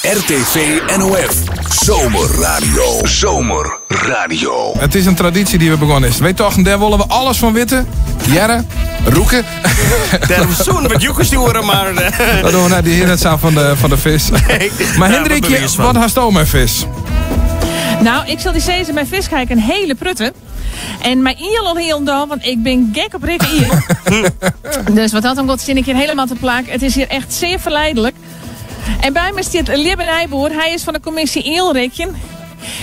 RTV NOF. Zomerradio. Zomerradio. It is in tradysje dy't wer begûn is. Wy tochten, dêr wolle we alles fan witte. Hearre, rûke. Dêrom soene we djoeken stjoere, mar... Dat dogge we net, dy is net sa fan de fisk. Nee, Mar daar Hendrikje, bewiis fan. wat hasto mei fisk? No, ik sil dy sizze, mei fisk ha ik in hiele protte. En mei iel al hielendal, want ik bin gek op rikke iel. Dus wat dat oangiet, stean ik hjir hielendal te plak. It is hjir echt sear ferliedlik. En by my stiet Ljibbe Nijboer. Hy is fan de kommisje Ielrikjen.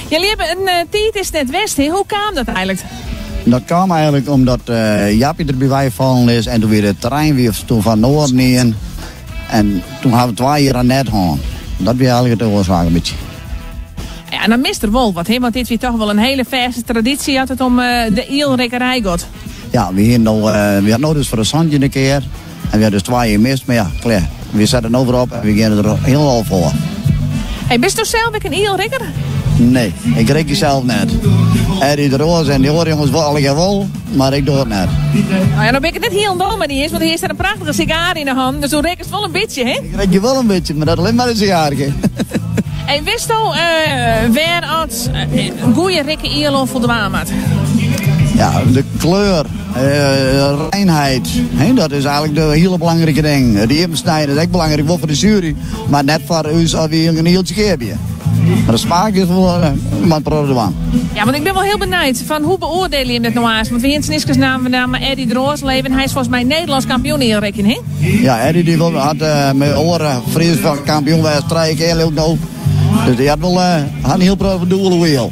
Ja, Ljibbe, in eh, tiid is it net west. Hè? Hoe kaam dat eigenlik? Dat kaam eigenlik omdat eh, Jappie der by wei fallen is en doe wie it terrein wie toen fan Noarden ien. En toen ha we twa jier net hân. Dat wie eigenlik de oarsaak in bytsje. Ja, en dan mist der wol wat, hè? Want dit wie toch wol in hiele fêste tradysje as it om eh, de ielrikkerij giet. Ja, we hiene no, eh, we hadden no dus foar de santjinde kear. En we ha dus twa jier mist, mar ja, klear. We sette no wer op en we geane der hielendal foar. Hey, bisto sels ek in ielrikker? Nee, ik rik sels net. Eddie de Roos en dy oare jonges wol allegear wol, mar ik doch it net. No ja, no bin ik it net hielendal mei dy iens, want do hast in prachtige sigaar yn 'e hannen, dus do rikst wol in bytsje, hè? Ik rik wol in bytsje, mar dat allinne mar in sigaarke. Hey, witsto uh, wêr as in goede rikke iel oan foldwaan moat? Ja, de kleur, uh, reinheid, hè, dat is eigenlik de hiele belangrike ding. It iepensnijen is ek belangryk, wol foar de sjuery, mar net foar ús as wy in ieltsje keapje. Mar de smaak is wol uh, moat protte dwaan. Ja, want ik bin wol hiel benijd fan hoe beoardielje jim dit no aanst? Want we hiene niskens namen we namen Eddie de Roos leven. Hy is folgens my Nederlânsk kampioen ielrikjen, hè? Ja, Eddie dy wol, hat uh, mei oare Frysk kampioen west, trije kear leau ik no. Dus dy hat wol uh, hat in hiel protte doel oer iel.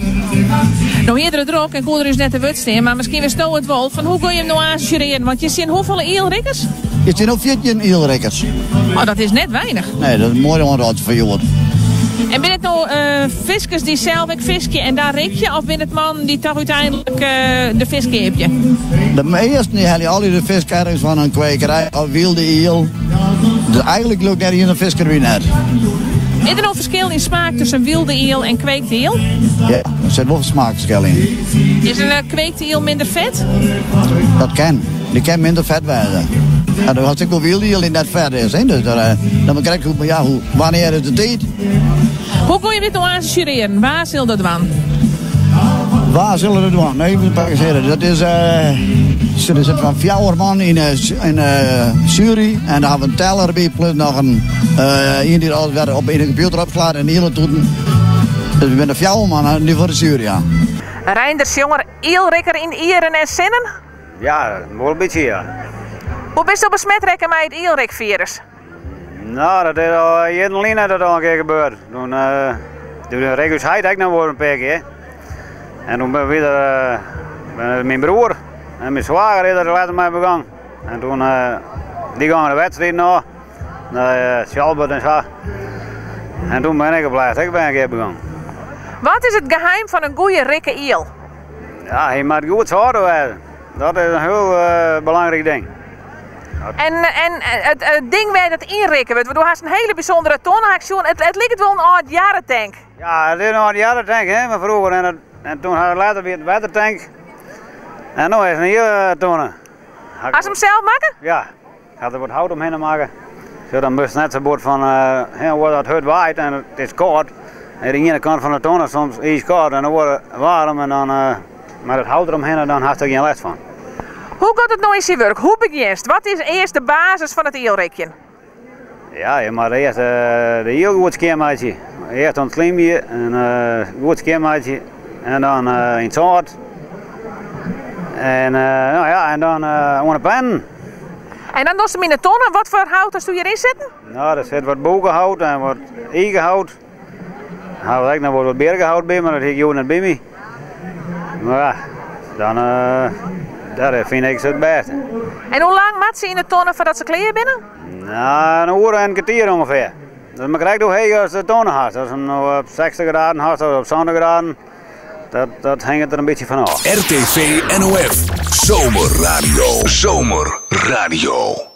No hie er it drok en koe er ús net te wurd stean, mar miskien witsto it wol. Fan hoe gean jim no aanst sjurearjen? Want hjir stean hoefolle ielrikkers? Hjir stean no 14 ielrikkers. Oh, dat is net weinich. Nee, dat is in moai oantal foar hjoed. En binne it no uh, fiskers dy't sels ek fiskje en dan rikje, of binne it mannen dy't toch úteinlik uh, de fisk keapje? De measten dy helje al de fisk ergens fan in kwekerij of wylde iel. Dus eigenlik leau ik net ien in fisker wie net. Is der no ferskil yn smaak tusken wylde iel en kweekte iel? Ja, der sit wol smaakferskil yn. Is in eh, kweekte iel minder fet? Dat kin. Dy kin minder fet wêze. Ja, do hast ek wol wylde iel dy't net fet is. Hè? Dus daar, dan krekt hoe, ja, hoe, wannear is de tiid? Hoe gean jim dit no aanst sjurearjen? Wa sil dat dwaan? Wa sille dat dwaan? Nee, dat is, uh, der sit fan fjouwer man yn in sjuery en dan ha we in teller by, plus noch in uh, ien dy't alles wer op yn de kompjûter opslaat en de hiele toeten. Dus we binne fjouwer man dy foar de sjuery, ja. Reinder Sjonger, ielrikker yn ieren en sinnen? Ja, wol in bytsje, ja. Hoe bisto besmet rekke mei it ielrikfirus? No, dat is al jierren lyn dat al in kear gebeurd. Toen, uh, toen rekke ús heit ek noch wol in pear kear. En toen wie der, uh, myn broer en myn swager is der letter mei begûn. En toen, uh, dy gongen de wedstriid noch, nei uh, Sjalbert en sa. En toen bin ik op lêst ek wer in kear begûn. Wat is it geheim fan in goede rikke iel? Ja, hy moat goed sâlte wêze. Dat is in hiel uh, belangryk ding. En, en it ding wêr't it ynrikke wurdt, want do hast in hiele bysûndere tonne, ha ik sjoen. It liket wol in âld jarretank. Ja, it is in âld jarretank, hè, mar froeger. En, en toen ha letter wie it wettertank. En no is it in ieltonne. Hast him sels makke? Ja, ik ha der wat hout omhinne makke. Zo dan moatst net sa bot fan, uh, hè, dat hurd waait en it is kâld. En de iene kant fan de tonne soms iiskâld en de oare waarm. En dan, uh, mei dat hout deromhinne, dan hast der gjin lêst fan. Hoe giet it no yn syn wurk? Hoe begjinst? Wat is earst de basis fan it ielrikjen? Ja, je moatte earst uh, de iel goed skjinmeitsje. Earst ûntslymje en uh, goed skjinmeitsje. En dan uh, yn it sâlt. En, no ja, en dan oan de pennen. En dan dochst him yn de tonne. Wat foar hout hasto hjiryn sitten? No, der sit wat bûkehout en wat ikehout. Ha we ek noch wol wat bjirkehout by, mar dat hie ik hjoed net by my. Mar ja, dan uh, dat fyn ik it bêste. En hoe lang moat se yn de tonne foardat se klear binne? No, in oere en in kertier ûngefear. Dat mar krekt hoe heech ast de tonne hast. Ast him no op 60 graden hast of op 70 graden, dat, dat hinget der in bytsje fan ôf. RTV NOF. Zomerradio. Zomerradio.